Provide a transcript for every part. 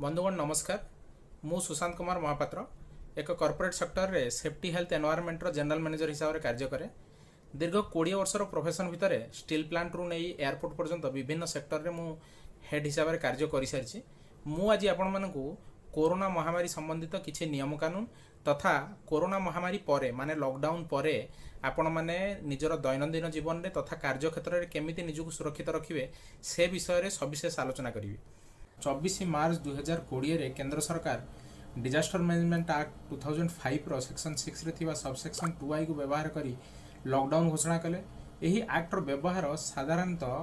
ବନ୍ଧୁଗଣ, ନମସ୍କାର। ମୁଁ ସୁଶାନ୍ତ କୁମାର ମହାପାତ୍ର, ଏକ କର୍ପୋରେଟ୍ ସେକ୍ଟରରେ ସେଫ୍ଟି, ହେଲ୍ଥ, ଏନଭାୟରମେଣ୍ଟର ଜେନେରାଲ ମ୍ୟାନେଜର ହିସାବରେ କାର୍ଯ୍ୟ କରେ। ଦୀର୍ଘ 20 ବର୍ଷର ପ୍ରଫେସନ୍ ଭିତରେ ଷ୍ଟିଲ୍ ପ୍ଲାଣ୍ଟରୁ ନେଇ ଏୟାରପୋର୍ଟ ପର୍ଯ୍ୟନ୍ତ ବିଭିନ୍ନ ସେକ୍ଟରରେ ମୁଁ ହେଡ୍ ହିସାବରେ କାର୍ଯ୍ୟ କରିସାରିଛି। ମୁଁ ଆଜି ଆପଣମାନଙ୍କୁ କୋରୋନା ମହାମାରୀ ସମ୍ବନ୍ଧିତ କିଛି ନିୟମ କାନୁନ ତଥା କୋରୋନା ମହାମାରୀ ପରେ, ମାନେ ଲକଡାଉନ ପରେ ଆପଣମାନେ ନିଜର ଦୈନନ୍ଦିନ ଜୀବନରେ ତଥା କାର୍ଯ୍ୟକ୍ଷେତ୍ରରେ କେମିତି ନିଜକୁ ସୁରକ୍ଷିତ ରଖିବେ, ସେ ବିଷୟରେ ସବିଶେଷ ଆଲୋଚନା କରିବି। 24 ମାର୍ଚ୍ଚ 2020ରେ କେନ୍ଦ୍ର ସରକାର ଡିଜାଷ୍ଟର ମ୍ୟାନେଜମେଣ୍ଟ ଆକ୍ଟ 2005ର ସେକ୍ସନ 6ରେ ଥିବା ସବସେକ୍ସନ 2(i)କୁ ବ୍ୟବହାର କରି ଲକଡାଉନ ଘୋଷଣା କଲେ। ଏହି ଆକ୍ଟର ବ୍ୟବହାର ସାଧାରଣତଃ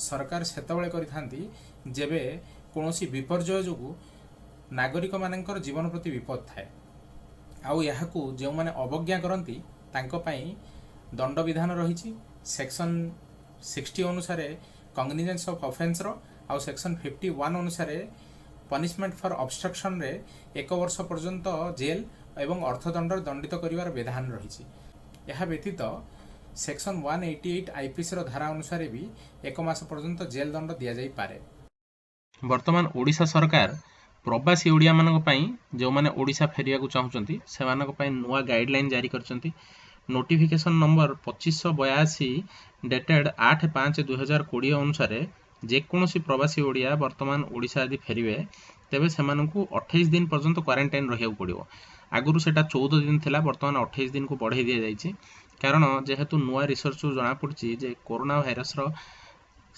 ସରକାର ସେତେବେଳେ କରିଥାନ୍ତି, ଯେବେ କୌଣସି ବିପର୍ଯ୍ୟୟ ଯୋଗୁଁ ନାଗରିକମାନଙ୍କର ଜୀବନ ପ୍ରତି ବିପଦ ଥାଏ। ଆଉ ଏହାକୁ ଯେଉଁମାନେ ଅବଜ୍ଞା କରନ୍ତି, ତାଙ୍କ ପାଇଁ ଦଣ୍ଡବିଧାନ ରହିଛି। ସେକ୍ସନ 60 ଅନୁସାରେ କଗ୍ନିଜେନ୍ସ ଅଫ୍ ଅଫେନ୍ସର ଆଉ ସେକ୍ସନ 51 ଅନୁସାରେ ପନିଶମେଣ୍ଟ ଫର୍ ଅବଷ୍ଟ୍ରକ୍ସନରେ ଏକ ବର୍ଷ ପର୍ଯ୍ୟନ୍ତ ଜେଲ୍ ଏବଂ ଅର୍ଥଦଣ୍ଡରେ ଦଣ୍ଡିତ କରିବାର ବିଧାନ ରହିଛି। ଏହା ବ୍ୟତୀତ ସେକ୍ସନ 188 ଆଇପିସିର ଧାରା ଅନୁସାରେ ବି ଏକ ମାସ ପର୍ଯ୍ୟନ୍ତ ଜେଲ୍ ଦଣ୍ଡ ଦିଆଯାଇପାରେ। ବର୍ତ୍ତମାନ ଓଡ଼ିଶା ସରକାର ପ୍ରବାସୀ ଓଡ଼ିଆମାନଙ୍କ ପାଇଁ, ଯେଉଁମାନେ ଓଡ଼ିଶା ଫେରିବାକୁ ଚାହୁଁଛନ୍ତି, ସେମାନଙ୍କ ପାଇଁ ନୂଆ ଗାଇଡ଼ଲାଇନ୍ ଜାରି କରିଛନ୍ତି। ନୋଟିଫିକେସନ୍ ନମ୍ବର 2582 ଡେଟେଡ୍ 8/5/2020 ଅନୁସାରେ ଯେକୌଣସି ପ୍ରବାସୀ ଓଡ଼ିଆ ବର୍ତ୍ତମାନ ଓଡ଼ିଶା ଯଦି ଫେରିବେ, ତେବେ ସେମାନଙ୍କୁ 28 ଦିନ ପର୍ଯ୍ୟନ୍ତ କ୍ୱାରେଣ୍ଟାଇନ୍ ରହିବାକୁ ପଡ଼ିବ। ଆଗରୁ ସେଇଟା 14 ଦିନ ଥିଲା, ବର୍ତ୍ତମାନ 28 ଦିନକୁ ବଢ଼େଇ ଦିଆଯାଇଛି। କାରଣ ଯେହେତୁ ନୂଆ ରିସର୍ଚ୍ଚରୁ ଜଣାପଡ଼ିଛି ଯେ କରୋନା ଭାଇରସର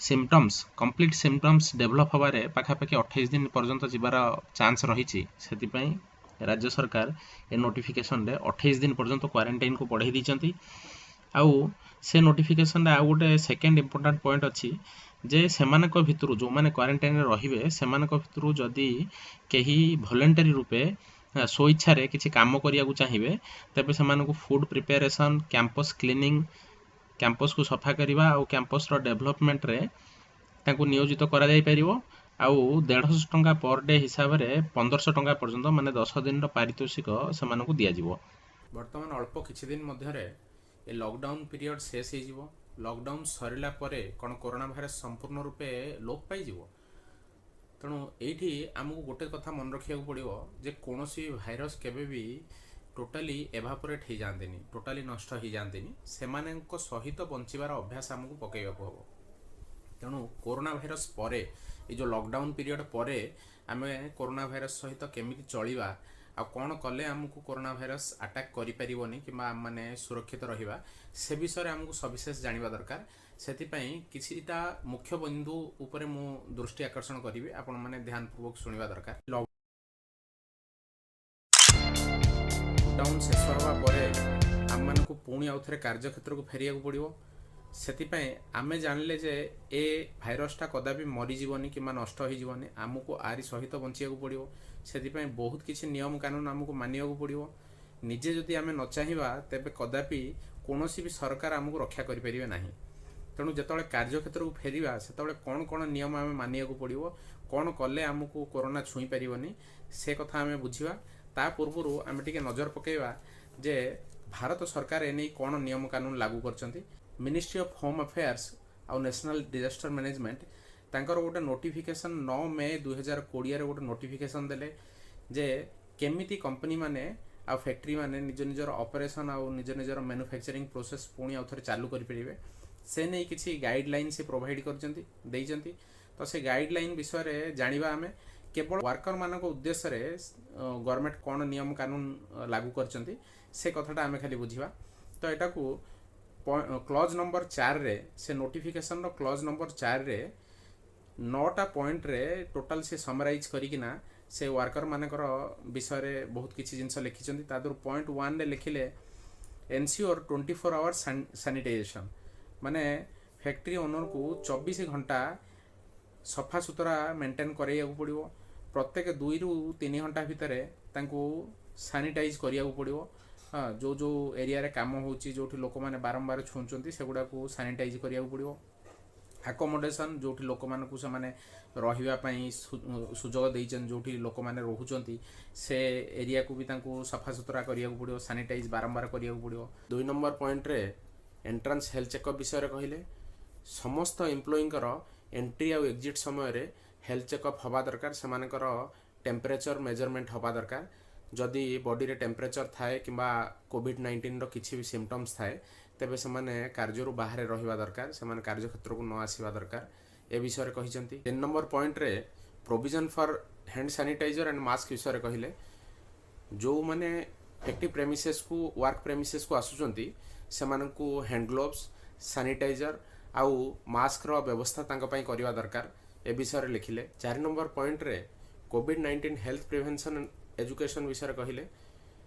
ସିମ୍ପଟମ୍ସ, କମ୍ପ୍ଲିଟ୍ ସିମ୍ପଟମ୍ସ ଡେଭଲପ୍ ହେବାରେ ପାଖାପାଖି 28 ଦିନ ପର୍ଯ୍ୟନ୍ତ ଯିବାର ଚାନ୍ସ ରହିଛି, ସେଥିପାଇଁ ରାଜ୍ୟ ସରକାର ଏ ନୋଟିଫିକେସନରେ 28 ଦିନ ପର୍ଯ୍ୟନ୍ତ କ୍ୱାରେଣ୍ଟାଇନ୍କୁ ବଢ଼େଇ ଦେଇଛନ୍ତି। ଆଉ ସେ ନୋଟିଫିକେସନରେ ଆଉ ଗୋଟେ ସେକେଣ୍ଡ ଇମ୍ପୋର୍ଟାଣ୍ଟ ପଏଣ୍ଟ ଅଛି ଯେ ସେମାନଙ୍କ ଭିତରୁ ଯେଉଁମାନେ କ୍ୱାରେଣ୍ଟାଇନ୍ରେ ରହିବେ, ସେମାନଙ୍କ ଭିତରୁ ଯଦି କେହି ଭଲେଣ୍ଟାରୀ ରୂପେ, ସ୍ୱଇଚ୍ଛାରେ କିଛି କାମ କରିବାକୁ ଚାହିଁବେ, ତେବେ ସେମାନଙ୍କୁ ଫୁଡ୍ ପ୍ରିପାରେସନ୍, କ୍ୟାମ୍ପସ୍ କ୍ଲିନିଂ, କ୍ୟାମ୍ପସକୁ ସଫା କରିବା ଆଉ କ୍ୟାମ୍ପସର ଡେଭଲପମେଣ୍ଟରେ ତାଙ୍କୁ ନିୟୋଜିତ କରାଯାଇପାରିବ। ଆଉ 150 ଟଙ୍କା ପର୍ ଡେ ହିସାବରେ 1500 ଟଙ୍କା ପର୍ଯ୍ୟନ୍ତ, ମାନେ 10 ଦିନର ପାରିତୋଷିକ ସେମାନଙ୍କୁ ଦିଆଯିବ। ବର୍ତ୍ତମାନ ଅଳ୍ପ କିଛି ଦିନ ମଧ୍ୟରେ ଏ ଲକଡାଉନ ପିରିୟଡ଼ ଶେଷ ହେଇଯିବ। ଲକଡାଉନ ସରିଲା ପରେ କ'ଣ କରୋନା ଭାଇରସ ସମ୍ପୂର୍ଣ୍ଣ ରୂପେ ଲୋପ ପାଇଯିବ? ତେଣୁ ଏଇଠି ଆମକୁ ଗୋଟେ କଥା ମନେ ରଖିବାକୁ ପଡ଼ିବ ଯେ କୌଣସି ଭାଇରସ କେବେ ବି ଟୋଟାଲି ଏଭାପୋରେଟ୍ ହେଇଯାଆନ୍ତିନି, ଟୋଟାଲି ନଷ୍ଟ ହେଇଯାଆନ୍ତିନି। ସେମାନଙ୍କ ସହିତ ବଞ୍ଚିବାର ଅଭ୍ୟାସ ଆମକୁ ପକାଇବାକୁ ହେବ। ତେଣୁ କରୋନା ଭାଇରସ ପରେ, ଏଇ ଯେଉଁ ଲକଡାଉନ ପିରିୟଡ଼ ପରେ ଆମେ କରୋନା ଭାଇରସ ସହିତ କେମିତି ଚଳିବା ଆଉ କ'ଣ କଲେ ଆମକୁ କରୋନା ଭାଇରସ ଆଟାକ୍ କରିପାରିବନି କିମ୍ବା ଆମମାନେ ସୁରକ୍ଷିତ ରହିବା, ସେ ବିଷୟରେ ଆମକୁ ସବିଶେଷ ଜାଣିବା ଦରକାର। ସେଥିପାଇଁ କିଛିଟା ମୁଖ୍ୟ ବିନ୍ଦୁ ଉପରେ ମୁଁ ଦୃଷ୍ଟି ଆକର୍ଷଣ କରିବି। ଆପଣମାନେ ଧ୍ୟାନପୂର୍ବକ ଶୁଣିବା ଦରକାର। ଲକଡାଉନ ଶେଷ ହେବା ପରେ ଆମମାନଙ୍କୁ ପୁଣି ଆଉଥରେ କାର୍ଯ୍ୟକ୍ଷେତ୍ରକୁ ଫେରିବାକୁ ପଡ଼ିବ। ସେଥିପାଇଁ ଆମେ ଜାଣିଲେ ଯେ ଏ ଭାଇରସଟା କଦାପି ମରିଯିବନି କିମ୍ବା ନଷ୍ଟ ହେଇଯିବନି, ଆମକୁ ୟାରି ସହିତ ବଞ୍ଚିବାକୁ ପଡ଼ିବ। ସେଥିପାଇଁ ବହୁତ କିଛି ନିୟମ କାନୁନ ଆମକୁ ମାନିବାକୁ ପଡ଼ିବ। ନିଜେ ଯଦି ଆମେ ନ ଚାହିଁବା, ତେବେ କଦାପି କୌଣସି ବି ସରକାର ଆମକୁ ରକ୍ଷା କରିପାରିବେ ନାହିଁ। ତେଣୁ ଯେତେବେଳେ କାର୍ଯ୍ୟକ୍ଷେତ୍ରକୁ ଫେରିବା, ସେତେବେଳେ କ'ଣ କ'ଣ ନିୟମ ଆମେ ମାନିବାକୁ ପଡ଼ିବ, କ'ଣ କଲେ ଆମକୁ କରୋନା ଛୁଇଁ ପାରିବନି, ସେ କଥା ଆମେ ବୁଝିବା। ତା ପୂର୍ବରୁ ଆମେ ଟିକେ ନଜର ପକାଇବା ଯେ ଭାରତ ସରକାର ଏନେଇ କ'ଣ ନିୟମ କାନୁନ ଲାଗୁ କରିଛନ୍ତି। ମିନିଷ୍ଟ୍ରି ଅଫ୍ ହୋମ୍ ଆଫେୟାର୍ସ ଆଉ ନ୍ୟାସନାଲ୍ ଡିଜାଷ୍ଟର ମ୍ୟାନେଜମେଣ୍ଟ ତାଙ୍କର ଗୋଟେ ନୋଟିଫିକେସନ୍ 9 ମେ 2020ରେ ଗୋଟେ ନୋଟିଫିକେସନ୍ ଦେଲେ ଯେ କେମିତି କମ୍ପାନୀମାନେ ଆଉ ଫ୍ୟାକ୍ଟ୍ରି ମାନେ ନିଜ ନିଜର ଅପରେସନ୍ ଆଉ ନିଜ ନିଜର ମ୍ୟାନୁଫ୍ୟାକ୍ଚରିଂ ପ୍ରୋସେସ୍ ପୁଣି ଆଉ ଥରେ ଚାଲୁ କରିପାରିବେ, ସେ ନେଇ କିଛି ଗାଇଡ଼ଲାଇନ୍ ସେ ପ୍ରୋଭାଇଡ଼ କରିଛନ୍ତି, ଦେଇଛନ୍ତି। ତ ସେ ଗାଇଡ଼ଲାଇନ୍ ବିଷୟରେ ଜାଣିବା ଆମେ। କେବଳ ୱାର୍କରମାନଙ୍କ ଉଦ୍ଦେଶ୍ୟରେ ଗଭର୍ଣ୍ଣମେଣ୍ଟ କ'ଣ ନିୟମ କାନୁନ ଲାଗୁ କରିଛନ୍ତି, ସେ କଥାଟା ଆମେ ଖାଲି ବୁଝିବା। ତ ଏଟାକୁ କ୍ଲଜ୍ ନମ୍ବର 4ରେ, ସେ ନୋଟିଫିକେସନର କ୍ଲଜ୍ ନମ୍ବର 4ରେ ନଅଟା ପଏଣ୍ଟରେ ଟୋଟାଲ ସେ ସମରାଇଜ୍ କରିକିନା ସେ ୱାର୍କରମାନଙ୍କର ବିଷୟରେ ବହୁତ କିଛି ଜିନିଷ ଲେଖିଛନ୍ତି। ତା ଦେହରୁ ପଏଣ୍ଟ 1ରେ ଲେଖିଲେ, ଏନସିଓର 24 ଆୱାର ସାନିଟାଇଜେସନ୍, ମାନେ ଫ୍ୟାକ୍ଟ୍ରି ଓନରକୁ 24 ଘଣ୍ଟା ସଫାସୁତୁରା ମେଣ୍ଟେନ୍ କରାଇବାକୁ ପଡ଼ିବ। ପ୍ରତ୍ୟେକ 2ରୁ 3 ଘଣ୍ଟା ଭିତରେ ତାଙ୍କୁ ସାନିଟାଇଜ୍ କରିବାକୁ ପଡ଼ିବ। ହଁ, ଯେଉଁ ଯେଉଁ ଏରିଆରେ କାମ ହେଉଛି, ଯେଉଁଠି ଲୋକମାନେ ବାରମ୍ବାର ଛୁଉଁଛନ୍ତି, ସେଗୁଡ଼ାକୁ ସାନିଟାଇଜ୍ କରିବାକୁ ପଡ଼ିବ। ଆକୋମୋଡେସନ୍, ଯେଉଁଠି ଲୋକମାନଙ୍କୁ ସେମାନେ ରହିବା ପାଇଁ ସୁଯୋଗ ଦେଇଛନ୍ତି, ଯେଉଁଠି ଲୋକମାନେ ରହୁଛନ୍ତି, ସେ ଏରିଆକୁ ବି ତାଙ୍କୁ ସଫାସୁତୁରା କରିବାକୁ ପଡ଼ିବ, ସାନିଟାଇଜ୍ ବାରମ୍ବାର କରିବାକୁ ପଡ଼ିବ। 2 ନମ୍ବର ପଏଣ୍ଟରେ ଏଣ୍ଟ୍ରାନ୍ସ ହେଲ୍ଥ ଚେକଅପ୍ ବିଷୟରେ କହିଲେ। ସମସ୍ତ ଏମ୍ପ୍ଲୟିଙ୍କର ଏଣ୍ଟ୍ରି ଆଉ ଏକ୍ଜିଟ୍ ସମୟରେ ହେଲ୍ଥ ଚେକଅପ୍ ହେବା ଦରକାର। ସେମାନଙ୍କର ଟେମ୍ପରେଚର ମେଜରମେଣ୍ଟ ହେବା ଦରକାର। ଯଦି ବଡ଼ିରେ ଟେମ୍ପରେଚର ଥାଏ କିମ୍ବା କୋଭିଡ଼-19ର କିଛି ବି ସିମ୍ପଟମ୍ସ ଥାଏ, ତେବେ ସେମାନେ କାର୍ଯ୍ୟରୁ ବାହାରେ ରହିବା ଦରକାର, ସେମାନେ କାର୍ଯ୍ୟକ୍ଷେତ୍ରକୁ ନ ଆସିବା ଦରକାର, ଏ ବିଷୟରେ କହିଛନ୍ତି। 3 ନମ୍ବର ପଏଣ୍ଟରେ provision for hand sanitizer and mask ବିଷୟରେ କହିଲେ। ଯେଉଁମାନେ ଫ୍ୟାକ୍ଟ୍ରି ପ୍ରେମିସେସ୍କୁ, ୱାର୍କ ପ୍ରେମିସେସ୍କୁ ଆସୁଛନ୍ତି, ସେମାନଙ୍କୁ ହ୍ୟାଣ୍ଡ ଗ୍ଲୋଭ୍ସ, ସାନିଟାଇଜର ଆଉ ମାସ୍କର ବ୍ୟବସ୍ଥା ତାଙ୍କ ପାଇଁ କରିବା ଦରକାର, ଏ ବିଷୟରେ ଲେଖିଲେ। 4 ନମ୍ବର ପଏଣ୍ଟରେ କୋଭିଡ଼-19 ହେଲ୍ଥ ପ୍ରିଭେନ୍ସନ୍ ଏଜୁକେସନ୍ ବିଷୟରେ କହିଲେ।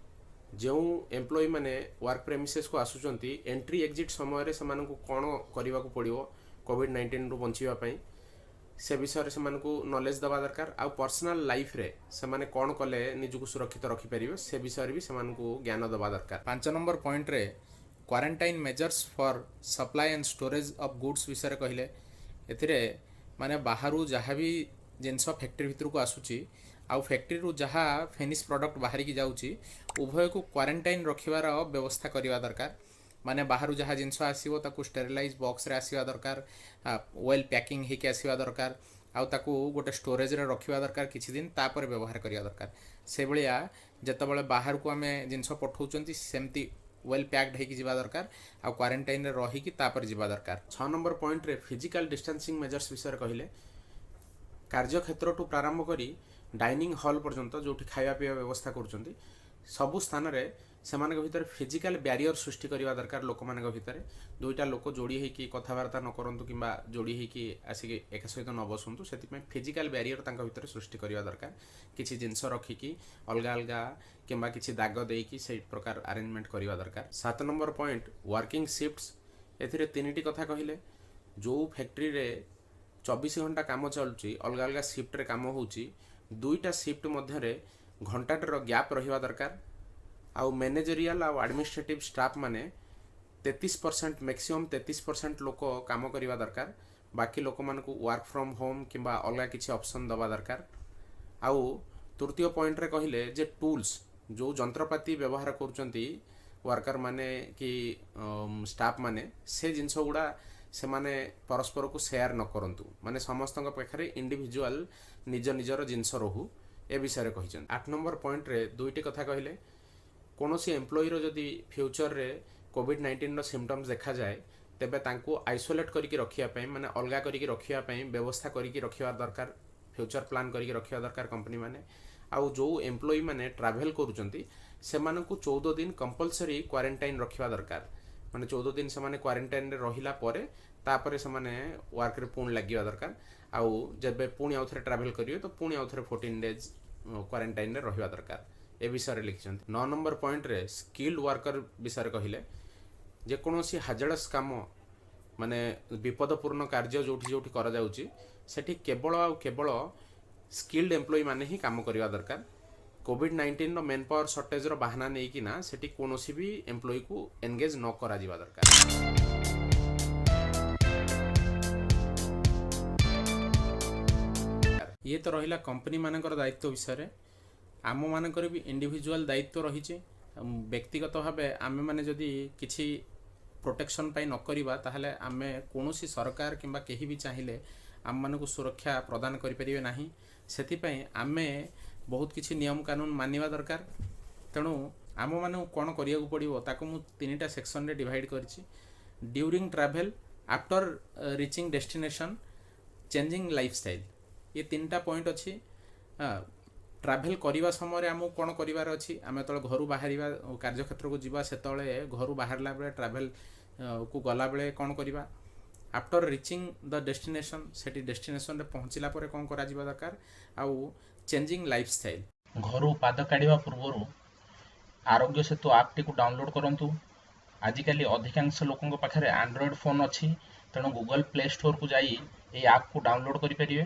ଯେଉଁ ଏମ୍ପ୍ଲୟି ମାନେ ୱାର୍କ ପ୍ରେମିସେସ୍କୁ ଆସୁଛନ୍ତି, ଏଣ୍ଟ୍ରି ଏକ୍ଜିଟ୍ ସମୟରେ ସେମାନଙ୍କୁ କ'ଣ କରିବାକୁ ପଡ଼ିବ କୋଭିଡ଼-19ରୁ ବଞ୍ଚିବା ପାଇଁ, ସେ ବିଷୟରେ ସେମାନଙ୍କୁ ନଲେଜ ଦେବା ଦରକାର। ଆଉ ପର୍ସନାଲ ଲାଇଫରେ ସେମାନେ କ'ଣ କଲେ ନିଜକୁ ସୁରକ୍ଷିତ ରଖିପାରିବେ, ସେ ବିଷୟରେ ବି ସେମାନଙ୍କୁ ଜ୍ଞାନ ଦେବା ଦରକାର। 5 ନମ୍ବର ପଏଣ୍ଟରେ quarantine measures for supply and storage of goods ବିଷୟରେ କହିଲେ। ଏଥିରେ ମାନେ ବାହାରୁ ଯାହା ବି ଜିନିଷ ଫ୍ୟାକ୍ଟ୍ରି ଭିତରକୁ ଆସୁଛି ଆଉ ଫ୍ୟାକ୍ଟ୍ରିରୁ ଯାହା ଫିନିଶ୍ ପ୍ରଡ଼କ୍ଟ ବାହାରିକି ଯାଉଛି, ଉଭୟକୁ କ୍ୱାରେଣ୍ଟାଇନ୍ ରଖିବାର ବ୍ୟବସ୍ଥା କରିବା ଦରକାର। ମାନେ ବାହାରୁ ଯାହା ଜିନିଷ ଆସିବ, ତାକୁ ଷ୍ଟେରିଲାଇଜ୍ ବକ୍ସରେ ଆସିବା ଦରକାର, ୱେଲ୍ ପ୍ୟାକିଂ ହେଇକି ଆସିବା ଦରକାର ଆଉ ତାକୁ ଗୋଟେ ଷ୍ଟୋରେଜରେ ରଖିବା ଦରକାର କିଛି ଦିନ, ତାପରେ ବ୍ୟବହାର କରିବା ଦରକାର। ସେଭଳିଆ ଯେତେବେଳେ ବାହାରକୁ ଆମେ ଜିନିଷ ପଠାଉଛନ୍ତି, ସେମିତି ୱେଲ୍ ପ୍ୟାକ୍ଡ ହେଇକି ଯିବା ଦରକାର ଆଉ କ୍ୱାରେଣ୍ଟାଇନ୍ରେ ରହିକି ତାପରେ ଯିବା ଦରକାର। 6 ନମ୍ବର ପଏଣ୍ଟରେ ଫିଜିକାଲ ଡିଷ୍ଟାନ୍ସିଂ ମେଜର୍ସ ବିଷୟରେ କହିଲେ। କାର୍ଯ୍ୟକ୍ଷେତ୍ରଠୁ ପ୍ରାରମ୍ଭ କରି ଡାଇନିଂ ହଲ୍ ପର୍ଯ୍ୟନ୍ତ, ଯେଉଁଠି ଖାଇବା ପିଇବା ବ୍ୟବସ୍ଥା କରୁଛନ୍ତି, ସବୁ ସ୍ଥାନରେ ସେମାନଙ୍କ ଭିତରେ ଫିଜିକାଲ ବ୍ୟାରିୟର ସୃଷ୍ଟି କରିବା ଦରକାର। ଲୋକମାନଙ୍କ ଭିତରେ ଦୁଇଟା ଲୋକ ଯୋଡ଼ି ହେଇକି କଥାବାର୍ତ୍ତା ନ କରନ୍ତୁ କିମ୍ବା ଯୋଡ଼ି ହେଇକି ଆସିକି ଏକା ସହିତ ନ ବସନ୍ତୁ, ସେଥିପାଇଁ ଫିଜିକାଲ ବ୍ୟାରିୟର ତାଙ୍କ ଭିତରେ ସୃଷ୍ଟି କରିବା ଦରକାର। କିଛି ଜିନିଷ ରଖିକି ଅଲଗା ଅଲଗା କିମ୍ବା କିଛି ଦାଗ ଦେଇକି ସେଇ ପ୍ରକାର ଆରେଞ୍ଜମେଣ୍ଟ କରିବା ଦରକାର। 7 ନମ୍ବର ପଏଣ୍ଟ ୱାର୍କିଂ ସିଫ୍ଟସ୍। ଏଥିରେ ତିନିଟି କଥା କହିଲେ। ଯେଉଁ ଫ୍ୟାକ୍ଟ୍ରିରେ 24 ଘଣ୍ଟା କାମ ଚାଲୁଛି, ଅଲଗା ଅଲଗା ସିଫ୍ଟରେ କାମ ହେଉଛି, ଦୁଇଟା ସିଫ୍ଟ ମଧ୍ୟରେ ଘଣ୍ଟାଟର ଗ୍ୟାପ୍ ରହିବା ଦରକାର। ଆଉ ମ୍ୟାନେଜରିଆଲ ଆଉ ଆଡ଼ମିନିଷ୍ଟ୍ରେଟିଭ୍ ଷ୍ଟାଫ୍ ମାନେ 33%, ମ୍ୟାକ୍ସିମମ୍ 33% ଲୋକ କାମ କରିବା ଦରକାର। ବାକି ଲୋକମାନଙ୍କୁ ୱାର୍କ ଫ୍ରମ୍ ହୋମ୍ କିମ୍ବା ଅଲଗା କିଛି ଅପସନ୍ ଦେବା ଦରକାର। ଆଉ ତୃତୀୟ ପଏଣ୍ଟରେ କହିଲେ ଯେ ଟୁଲ୍ସ, ଯେଉଁ ଯନ୍ତ୍ରପାତି ବ୍ୟବହାର କରୁଛନ୍ତି ୱାର୍କର ମାନେ କି ଷ୍ଟାଫ୍ ମାନେ, ସେ ଜିନିଷ ଗୁଡ଼ା ସେମାନେ ପରସ୍ପରକୁ ସେୟାର ନ କରନ୍ତୁ। ମାନେ ସମସ୍ତଙ୍କ ପାଖରେ ଇଣ୍ଡିଭିଜୁଆଲ ନିଜ ନିଜର ଜିନିଷ ରହୁ, ଏ ବିଷୟରେ କହିଛନ୍ତି। 8 ନମ୍ବର ପଏଣ୍ଟରେ ଦୁଇଟି କଥା କହିଲେ। କୌଣସି ଏମ୍ପ୍ଲୟିର ଯଦି ଫ୍ୟୁଚରରେ କୋଭିଡ଼-19ର ସିମ୍ପଟମ୍ସ ଦେଖାଯାଏ, ତେବେ ତାଙ୍କୁ ଆଇସୋଲେଟ୍ କରିକି ରଖିବା ପାଇଁ, ମାନେ ଅଲଗା କରିକି ରଖିବା ପାଇଁ ବ୍ୟବସ୍ଥା କରିକି ରଖିବା ଦରକାର, ଫ୍ୟୁଚର ପ୍ଲାନ୍ କରିକି ରଖିବା ଦରକାର କମ୍ପାନୀ ମାନେ। ଆଉ ଯେଉଁ ଏମ୍ପ୍ଲୟି ମାନେ ଟ୍ରାଭେଲ୍ କରୁଛନ୍ତି, ସେମାନଙ୍କୁ 14 ଦିନ କମ୍ପଲସରି କ୍ୱାରେଣ୍ଟାଇନ୍ ରଖିବା ଦରକାର। ମାନେ 14 ଦିନ ସେମାନେ କ୍ୱାରେଣ୍ଟାଇନ୍ରେ ରହିଲା ପରେ ତାପରେ ସେମାନେ ୱାର୍କରେ ପୁଣି ଲାଗିବା ଦରକାର। ଆଉ ଯେବେ ପୁଣି ଆଉଥରେ ଟ୍ରାଭେଲ୍ କରିବେ, ତ ପୁଣି ଆଉଥରେ 14 ଡେଜ୍ କ୍ୱାରେଣ୍ଟାଇନ୍ରେ ରହିବା ଦରକାର, ଏ ବିଷୟରେ ଲେଖିଛନ୍ତି। 9 ନମ୍ବର ପଏଣ୍ଟରେ ସ୍କିଲ୍ଡ ୱାର୍କର ବିଷୟରେ କହିଲେ। ଯେକୌଣସି ହାଜାର୍ଡସ୍ କାମ, ମାନେ ବିପଦପୂର୍ଣ୍ଣ କାର୍ଯ୍ୟ ଯେଉଁଠି ଯେଉଁଠି କରାଯାଉଛି, ସେଠି କେବଳ ଆଉ କେବଳ ସ୍କିଲ୍ଡ ଏମ୍ପ୍ଲୟି ମାନେ ହିଁ କାମ କରିବା ଦରକାର। କୋଭିଡ଼-19ର ମେନ୍ ପାୱାର ସର୍ଟେଜର ବାହାନା ନେଇକିନା ସେଠି କୌଣସି ବି ଏମ୍ପ୍ଲୟିକୁ ଏନଗେଜ୍ ନ କରାଯିବା ଦରକାର। ଇଏ ତ ରହିଲା କମ୍ପାନୀ ମାନଙ୍କର ଦାୟିତ୍ୱ ବିଷୟରେ। ଆମମାନଙ୍କର ବି ଇଣ୍ଡିଭିଜୁଆଲ ଦାୟିତ୍ୱ ରହିଛି। ବ୍ୟକ୍ତିଗତ ଭାବେ ଆମେମାନେ ଯଦି କିଛି ପ୍ରୋଟେକ୍ସନ୍ ପାଇଁ ନ କରିବା, ତାହେଲେ ଆମେ କୌଣସି ସରକାର କିମ୍ବା କେହି ବି ଚାହିଁଲେ ଆମମାନଙ୍କୁ ସୁରକ୍ଷା ପ୍ରଦାନ କରିପାରିବେ ନାହିଁ। ସେଥିପାଇଁ ଆମେ ବହୁତ କିଛି ନିୟମ କାନୁନ ମାନିବା ଦରକାର। ତେଣୁ ଆମମାନଙ୍କୁ କ'ଣ କରିବାକୁ ପଡ଼ିବ, ତାକୁ ମୁଁ ତିନିଟା ସେକ୍ସନରେ ଡିଭାଇଡ଼ କରିଛି: during travel, after reaching destination, changing lifestyle. ଏ ତିନିଟା ପଏଣ୍ଟ ଅଛି। ଟ୍ରାଭେଲ୍ କରିବା ସମୟରେ ଆମକୁ କ'ଣ କରିବାର ଅଛି? ଆମେ ଯେତେବେଳେ ଘରୁ ବାହାରିବା, କାର୍ଯ୍ୟକ୍ଷେତ୍ରକୁ ଯିବା, ସେତେବେଳେ ଘରୁ ବାହାରିଲା ବେଳେ, ଟ୍ରାଭେଲ୍ କୁ ଗଲାବେଳେ କ'ଣ କରିବା? ଆଫ୍ଟର ରିଚିଂ ଦ ଡେଷ୍ଟିନେସନ୍, ସେଠି ଡେଷ୍ଟିନେସନ୍ରେ ପହଞ୍ଚିଲା ପରେ କ'ଣ କରାଯିବା ଦରକାର? ଆଉ ଚେଞ୍ଜିଂ ଲାଇଫଷ୍ଟାଇଲ୍। ଘରୁ ପାଦ କାଢ଼ିବା ପୂର୍ବରୁ ଆରୋଗ୍ୟ ସେତୁ ଆପ୍ଟିକୁ ଡାଉନଲୋଡ଼୍ କରନ୍ତୁ। ଆଜିକାଲି ଅଧିକାଂଶ ଲୋକଙ୍କ ପାଖରେ ଆଣ୍ଡ୍ରଏଡ଼୍ ଫୋନ୍ ଅଛି, ତେଣୁ ଗୁଗଲ୍ ପ୍ଲେ ଷ୍ଟୋରକୁ ଯାଇ ଏହି ଆପ୍କୁ ଡାଉନଲୋଡ଼୍ କରିପାରିବେ।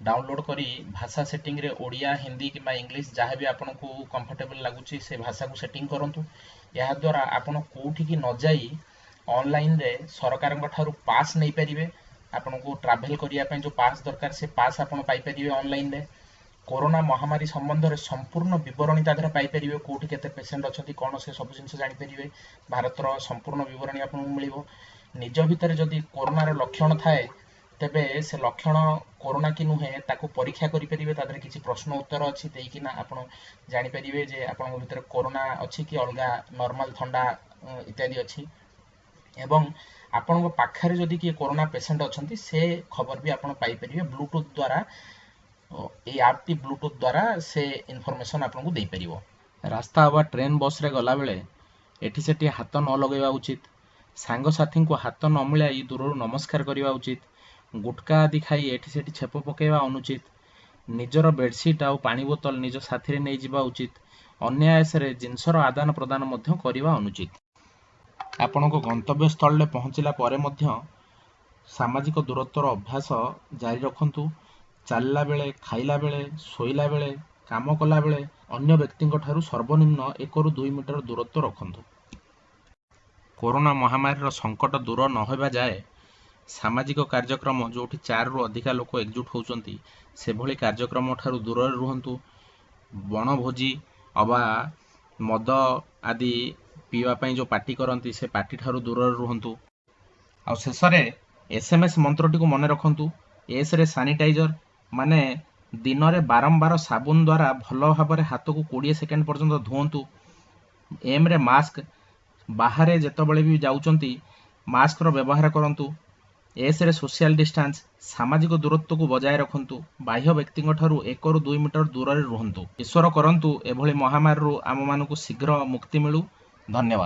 ଡାଉନଲୋଡ଼୍ କରି ଭାଷା ସେଟିଂରେ ଓଡ଼ିଆ, ହିନ୍ଦୀ କିମ୍ବା ଇଂଲିଶ, ଯାହା ବି ଆପଣଙ୍କୁ କମ୍ଫର୍ଟେବଲ୍ ଲାଗୁଛି, ସେ ଭାଷାକୁ ସେଟିଂ କରନ୍ତୁ। ଏହାଦ୍ୱାରା ଆପଣ କେଉଁଠିକି ନ ଯାଇ ଅନଲାଇନରେ ସରକାରଙ୍କ ଠାରୁ ପାସ୍ ନେଇପାରିବେ। ଆପଣଙ୍କୁ ଟ୍ରାଭେଲ୍ କରିବା ପାଇଁ ଯେଉଁ ପାସ୍ ଦରକାର, ସେ ପାସ୍ ଆପଣ ପାଇପାରିବେ ଅନଲାଇନରେ। କରୋନା ମହାମାରୀ ସମ୍ବନ୍ଧରେ ସମ୍ପୂର୍ଣ୍ଣ ବିବରଣୀ ତା ଦେହରେ ପାଇପାରିବେ। କେଉଁଠି କେତେ ପେସେଣ୍ଟ ଅଛନ୍ତି, କ'ଣ, ସେ ସବୁ ଜିନିଷ ଜାଣିପାରିବେ। ଭାରତର ସମ୍ପୂର୍ଣ୍ଣ ବିବରଣୀ ଆପଣଙ୍କୁ ମିଳିବ। ନିଜ ଭିତରେ ଯଦି କରୋନାର ଲକ୍ଷଣ ଥାଏ, ତେବେ ସେ ଲକ୍ଷଣ କରୋନା କି ନୁହେଁ ତାକୁ ପରୀକ୍ଷା କରିପାରିବେ। ତା ଦେହରେ କିଛି ପ୍ରଶ୍ନ ଉତ୍ତର ଅଛି, ଦେଇକିନା ଆପଣ ଜାଣିପାରିବେ ଯେ ଆପଣଙ୍କ ଭିତରେ କରୋନା ଅଛି କି ଅଲଗା ନର୍ମାଲ ଥଣ୍ଡା ଇତ୍ୟାଦି ଅଛି। ଏବଂ ଆପଣଙ୍କ ପାଖରେ ଯଦି କିଏ କରୋନା ପେସେଣ୍ଟ ଅଛନ୍ତି, ସେ ଖବର ବି ଆପଣ ପାଇପାରିବେ ବ୍ଲୁଟୁଥ୍ ଦ୍ୱାରା। ଏଇ ଆପ୍ଟି ବ୍ଲୁଟୁଥ୍ ଦ୍ୱାରା ସେ ଇନଫର୍ମେସନ୍ ଆପଣଙ୍କୁ ଦେଇପାରିବ। ରାସ୍ତା ଅବା ଟ୍ରେନ୍, ବସ୍ରେ ଗଲାବେଳେ ଏଠି ସେଠି ହାତ ନ ଲଗାଇବା ଉଚିତ। ସାଙ୍ଗସାଥୀଙ୍କୁ ହାତ ନ ମିଳାଇ ଦୂରରୁ ନମସ୍କାର କରିବା ଉଚିତ। ଗୁଟକା ଆଦି ଖାଇ ଏଠି ସେଠି ଛେପ ପକାଇବା ଅନୁଚିତ। ନିଜର ବେଡ଼ସିଟ୍ ଆଉ ପାଣି ବୋତଲ ନିଜ ସାଥିରେ ନେଇଯିବା ଉଚିତ। ଅନାୟାସରେ ଜିନିଷର ଆଦାନ ପ୍ରଦାନ ମଧ୍ୟ କରିବା ଅନୁଚିତ। ଆପଣଙ୍କ ଗନ୍ତବ୍ୟସ୍ଥଳରେ ପହଞ୍ଚିଲା ପରେ ମଧ୍ୟ ସାମାଜିକ ଦୂରତ୍ୱର ଅଭ୍ୟାସ ଜାରି ରଖନ୍ତୁ। ଚାଲିଲା ବେଳେ, ଖାଇଲା ବେଳେ, ଶୋଇଲା ବେଳେ, କାମ କଲାବେଳେ ଅନ୍ୟ ବ୍ୟକ୍ତିଙ୍କ ଠାରୁ ସର୍ବନିମ୍ନ 1ରୁ 2 ମିଟର ଦୂରତ୍ୱ ରଖନ୍ତୁ। କରୋନା ମହାମାରୀର ସଙ୍କଟ ଦୂର ନ ହେବା ଯାଏ ସାମାଜିକ କାର୍ଯ୍ୟକ୍ରମ, ଯେଉଁଠି ଚାରିରୁ ଅଧିକା ଲୋକ ଏକଜୁଟ ହେଉଛନ୍ତି, ସେଭଳି କାର୍ଯ୍ୟକ୍ରମ ଠାରୁ ଦୂରରେ ରୁହନ୍ତୁ। ବଣଭୋଜି ଅବା ମଦ ଆଦି ପିଇବା ପାଇଁ ଯେଉଁ ପାର୍ଟି କରନ୍ତି, ସେ ପାର୍ଟି ଠାରୁ ଦୂରରେ ରୁହନ୍ତୁ। ଆଉ ଶେଷରେ SMS ମନ୍ତ୍ରଟିକୁ ମନେ ରଖନ୍ତୁ। ଏସ୍ରେ ସାନିଟାଇଜର, ମାନେ ଦିନରେ ବାରମ୍ବାର ସାବୁନ ଦ୍ୱାରା ଭଲ ଭାବରେ ହାତକୁ 20 ସେକେଣ୍ଡ ପର୍ଯ୍ୟନ୍ତ ଧୁଅନ୍ତୁ। ଏମ୍ରେ ମାସ୍କ, ବାହାରେ ଯେତେବେଳେ ବି ଯାଉଛନ୍ତି ମାସ୍କର ବ୍ୟବହାର କରନ୍ତୁ। ଏସ୍ରେ ସୋସିଆଲ ଡିଷ୍ଟାନ୍ସ, ସାମାଜିକ ଦୂରତ୍ୱକୁ ବଜାୟ ରଖନ୍ତୁ। ବାହ୍ୟ ବ୍ୟକ୍ତିଙ୍କ ଠାରୁ 1ରୁ 2 ମିଟର ଦୂରରେ ରୁହନ୍ତୁ। ଈଶ୍ୱର କରନ୍ତୁ ଏଭଳି ମହାମାରୀରୁ ଆମମାନଙ୍କୁ ଶୀଘ୍ର ମୁକ୍ତି ମିଳୁ। ଧନ୍ୟବାଦ।